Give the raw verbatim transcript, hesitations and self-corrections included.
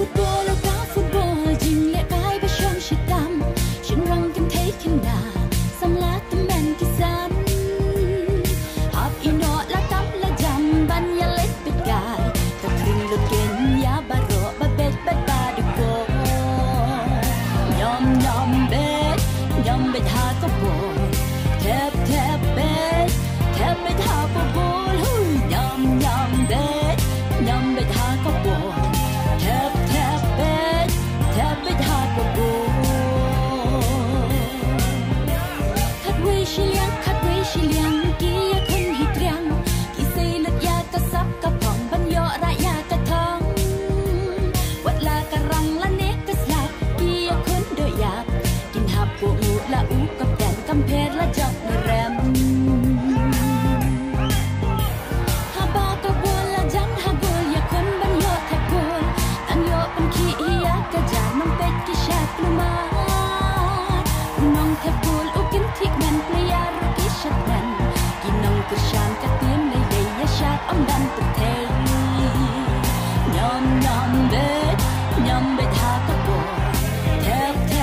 Football ka football, jinglehkai ba shong shitam. Shynrang kynthei khynnah, samla tymmen ki san. Hap ïehnoh la tam la jam ban ïaleit peitkai. Ka khring lut ken ïa baroh ba beit bad ba dukor. Ñiom ñiom beit, ñiom beit ha ka ball. Thep thep beit, thep beit ha ka ball. Hui, ñiom ñiom beit, ñiom beit ha ka ball. Thep thep beit, thep beit ha ka ball. Khatwei shiliang, khatwei shiliang, ki ïakhun hi triang. Ki sei lut ïa ka sap ka phong ban ïoh rah ïa ka thong. Wat la ka rang lane ka slap, ki ïakhun doh ïap. Kin hap buh nguh la u kapten, kam pher la jop nongrim. Haba ka ball la jan ha gol, ïakhun ban ïoh thep gol. Tang ïoh pynkhih hi ïa ka jar, nongpeit ki shah kulmar. U nongthep gol u kynthih kmen, player ruh ki shah kmen. Ki nongkyrshan ka team lei lei ïa shah ym dang pyrthei.